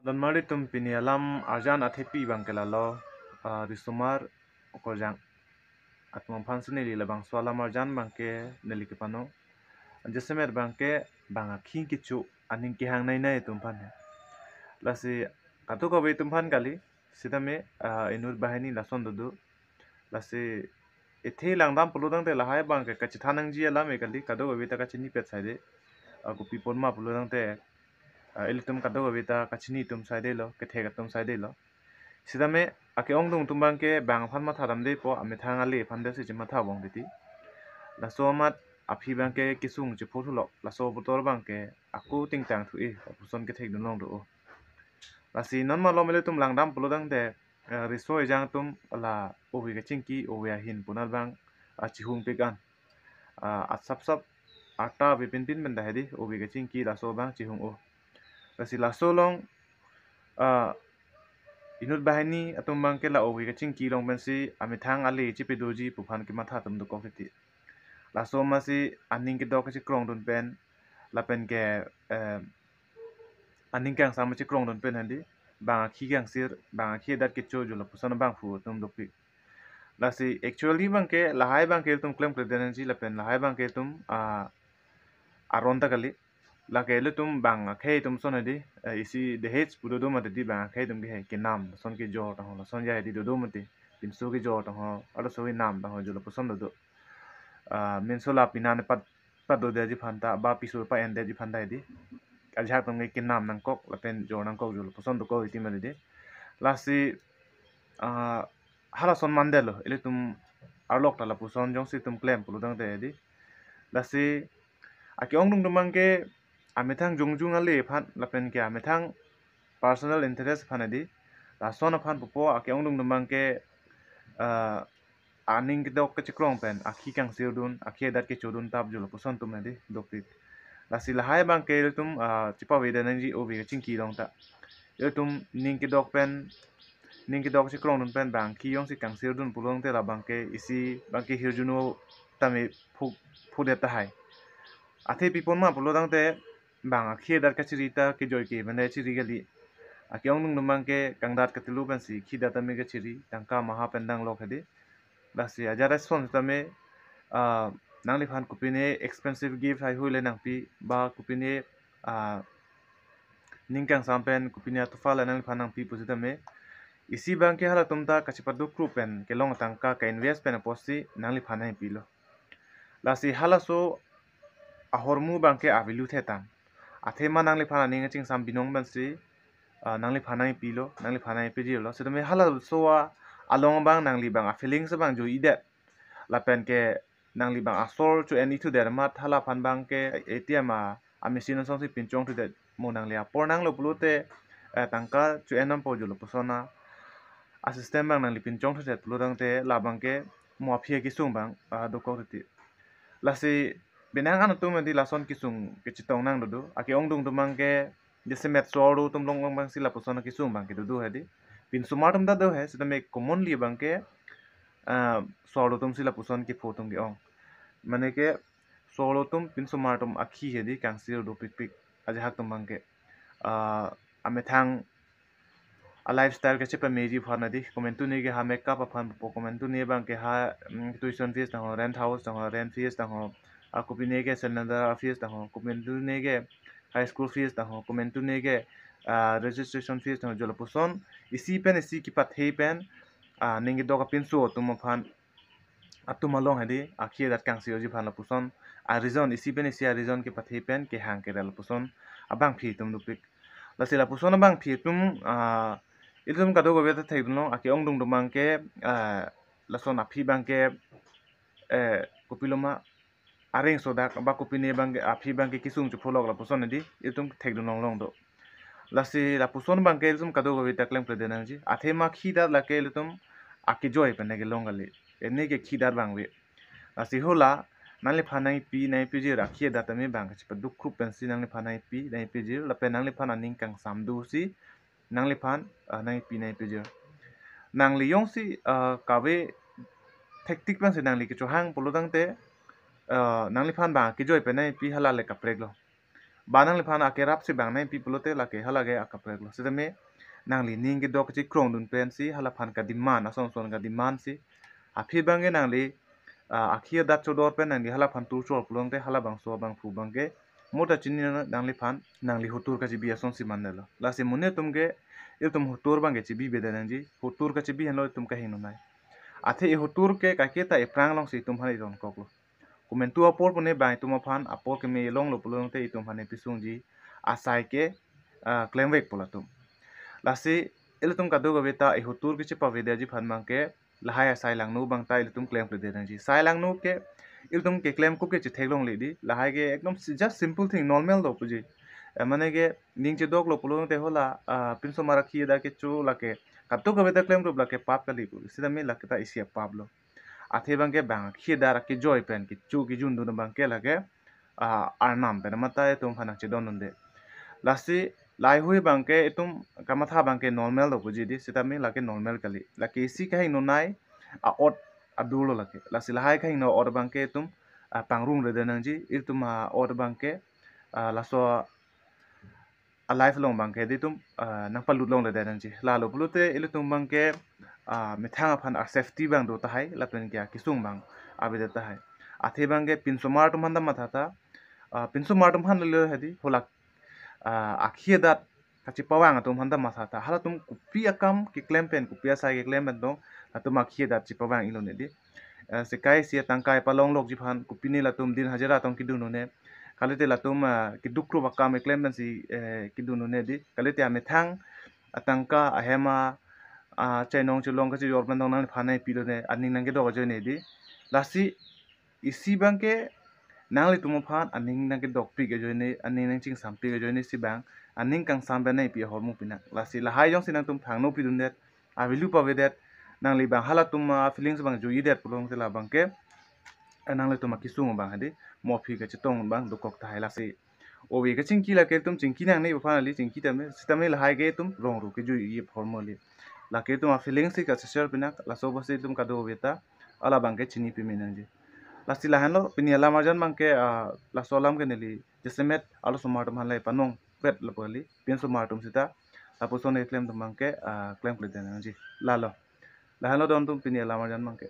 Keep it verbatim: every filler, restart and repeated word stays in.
Tonmari atum, pini alam arjan athepi abangke lalo, ah, risomar okorjang atum aphan si neli labangso alam arjan abangke neli kepano. Jasemet abangke bang akhing kecho, aning kehang nei nei atum aphan he. Lasi kadokave atum aphan kali, sitame, ah, inut banghini lason dodo. Lasi ithe langdam pulotangte lahai abangke kachethan nangji alam e kali, kadokave ta kachinipet saide. Ah, kopi apot ma pulotangte, ah, ilitum kadokave ta kachini atum saidelo, kethek atum saidelo. Sitame ake-ongdung atum abangke bang aphan matha damdepo, amethang ale aphan desi chematha bong titi. Laso amat aphi abangke kesung chepho thulok, laso aputhot abangke ako tingtang thu-e, lapuson kethekdun long do. Lasi non malom ilitum langdam pulotangte, eh, riso ejang atum la ove kachingki, ove ahin punal abang, ah, chihungpik an. Ah, asapsap arta avepinpin pen ta hedi, ove kachingki laso abang chihung-o. Lasi laso along, ah, inut banghini atum abangke la ove kachingki along pensi amethang ale chepedoji pu aphan kematha atum dokok titi. Laso amatsi aning kedok kachekrongdun pen, lapen ke, eh, aning kangsam chekrongdun pen hedi, bang akhi kangsir, bang akhi adat kecho jo lapuson abangphu atum dopik. Lasi actually abangke lahai abangke ilitum klemkledet nangji lapen lahai abangke ilitum, ah, aron ta kali. Lake ilitum bang akhei atum ason hedi, eh, isi Dahej pu dodo mati di, bang akhei atum ke he kenam, lason kejor tangho, lason ya hedi dodo mati, pinso kejor tangho, arloso kenam tangho jo lapuson dodo. Ah, minso la pinan pat padodetji aphan ta, ba piso pa-endetji aphan ta hedi. Ajahak atum ke kenam nangkok lapen jor nangkok jo lapuson dokok titi mati di. Lasi, ah, halason mandetlo, ilitum arlok ta lapuson jongsi itum klem pulotangte hedi. Lasi ake-ongdung atum abangke amethang jongjung ale aphan lapen ke amethang personal interest aphan hedi. Lason aphan pupo ake-ongdung atum abangke, ah, aning kedok kachekrong pen akhi kangsirdun, akhi adat kechodun tap jo lapuson atum hedi dopik. Lasi lahai abangke ilitum, ah, chepavedet nangji ove kachingki along ta. Ilitum ning kedok pen, ning kedok chekrongdun pen bang akhi jongsi kangsirdun pulotangte labangke isi abangke hirjuno tame phu, phudet tahai. Athe pi apot ma pulotangte bang akhi adat kachiri ta kejoi ke mane chiri kali. Ake-ongdung atum abangke kangdat katelu pensi akhi adat tame kachiri, tangka maha pen danglok hedi. Lasi ajat ason tame, ah, nangliphan kopine expensive gift haihui le nangpi, ba kopine, ah, ning kangsam pen kopine atufa le nangliphan nangpi pusitame, isi abangke halatum ta kachepaduk krup pen kelong atangka ka-invest pen apotsi nangliphan nangpilo. Lasi halaso ahormu abangke avelu thetan. Athema nangliphan aning kachingsam binong pensi, ah, nangliphan nangpilo, nangliphan nangpijirlo. Sitame halaso along abang nangli bang a-feelings abang jo-idet. Lapen ke nangli bang asor cho-en ithudet amat hala aphan abangke A T M a, a-machine asonsi pinchongthudet, mo nangli apor nanglo pulote, eh, tangka cho-en nampo jo lapuson a, a-system abang nangli pinchongthudet pulotangte labangke mo aphi akesung abang, ah, dokok titi. Lasi penang an atum hedi lason kesung kechetong nang dodo. Ake-ongdung atum abangke jasemet so-arlo atum longlong abangsi lapuson akesung abangke dodo hedi. Pinsomar atum ta do he, sitame commonly abangke, ah, so-arlo atumsi lapuson kepho atum ke-ong. Mane ke so-arlo atum pinsomar atum akhi hedi kangsir dopikpik ajahak atum abangke. Ah, amethang a-lifestyle kachepameji aphan hedi, komantu ne ke ha makeup aphan pupo, komantu ne abangke ha, mm, tuition fees tangho, rent house tangho, rent fees tangho, ah, kopine ke cylinder fees tangho, komantu ne ke high school fees tangho, komantu ne ke, ah, registration fees tangho jo lapuson isi pen isi kepathe pen, ah, ning kedok apinso atum aphan atum along hedi akhi adat kangsirji aphan lapuson a-reason, isi pen isi a-reason kepathe pen kehang kerel lapuson abangpi atum dopik. Lasi lapuson abangpi atum, ah, ilitum kadokave ta thekdunlong, ake-ongdung atum abangke, ah, lason aphi abangke, eh, kopiloma areng sodak ba kopine abangke aphi abangke kesung chepholok lapuson hedi ilitum thekdunlong long do. Lasi lapuson abangke ilitum kadokave ta klemkledet nangji. Athema akhi adat lake ilitum akejoi pen kelong kali. Ene ke akhi adat abang ave. Lasi hala nangliphan nangpi nangpijir akhi adat tame abang kachepaduk krup pensi nangliphan nangpi nangpijir lapen nangliphan aning kangsam dosi nangliphan, ah, nangpi nangpijir. Nangli jongsi, ah, kave thektik pensi nangli kechohang pulotangte, ah, nangliphan bang kejoi pen nangpi hala le kapreklo. Ba nangliphan akerap si bang nangpi pulote lake hala ke akaprek lo. Sitame nangli ning kedok kachikrong dun pensi halaphan ka-demand, ason son ka-demand si. Aphi abangke nangli, ah, akhi adat chodor pen nangli halaphan tur chor pulote halabangso abangphu abangke mo ta chini nangliphan, nangli hotur kachibi ason si mandetlo. Lasi monit atum ke ilitum hotur abangke chibibedet nangji, hotur kachibi henlo itum kahingnei. Athe e hotur ke kaike ta ephrang alongsi itum aphan iron koklo. Komantu apor pune bang itum aphan apor keme longlo pulote itum aphan episungji asai ke, ah, klemvekpo latum. Lasi ilitum kadokave ta e hotur kechipavekji aphan abangke lahai asai langno abang ta ilitum klemkledet nangji. Sai langno ke ilitum keklemkok ke chetheklongle dei. Lahai ke ekdom si-, just simple thing, normal do puji. Eh, mane ke ning chedoklo pulote hala, ah, pinsomar akhi adat kecho lake kadokave ta klemkle lake pap kali pu. Sitame lake ta isi apap lo. Athe abangke bang akhi adat akejoi pen kecho kejun dun abangke lake, ah, arnam pen mate itum aphan nangchedon dunde. Lasi lahai hui abangke itum kamatha abangke normal do puji dei, sitame lake normal kali. Lake isi kahingnei a-ot adurlo lake. Lasi lahai kahingno ot abangke itum, ah, pangrungredet nangji, itum a-ot abangke, ah, laso a-life along abangke dei itum, ah, nangpalut longledet nangji. Lalo pulote ilitum abangke, ah, methang aphan a-safety abang do tahai, lapen ke akesung abang avedet tahai. Athe abangke pinsomar atum aphan ta matha tha, ah, pinsomar atum aphan lelo hedi, hala, ah, akhi adat kachipavang atum aphan ta matha tha. Halatum kopi akam keklem pen, kopi asai keklem pen tong, latum akhi adat chipavang-iklo ne dei. Eh, sekai si atangka epalonglokji aphan kopine latum din hajira tong kedun un-e. Kalite latum, ah, keduk krup akam eklem pensi, eh, kedun un-e dei. Kalite amethang atangka ahem a, ah, chainong chelong kachijor pen tong nangliphan nangpilo ne, aning nangkedok ajoine dei. Lasi isi abangke nanglitum aphan aning nangkedokpik ajoine, aning nangchingsampik ajoine si bang aning kangsam pen nangpi ahormu pinang. Lasi lahai jongsi nangtum thangno pidundet, a-value pavedet, nangli bang halatum a-feelings abang juidet pulote labangke, eh, nanglitum akesung abang hedi, mo aphi kachetong abang dokok tahai. Lasi ove kachingki lake itum chingki nangne aphan kali, chingki tame, sitame lahai ke itum rong ru kejui ahormu kali. Lake itum a-feelings si kacheshare pinang, laso apotsi itum kadokave ta halabangke chini pame nangji. Lasi lahenlo pini alam arjan abangke, ah, laso alam ke neli jasemet arlosomar atum aphan le panongpet lapu kali, pinsomar atum sita lapuson keklem atum abangke, ah, klemkledet nangji. Lalo. Lahenlo don atum pini alam arjan abangke.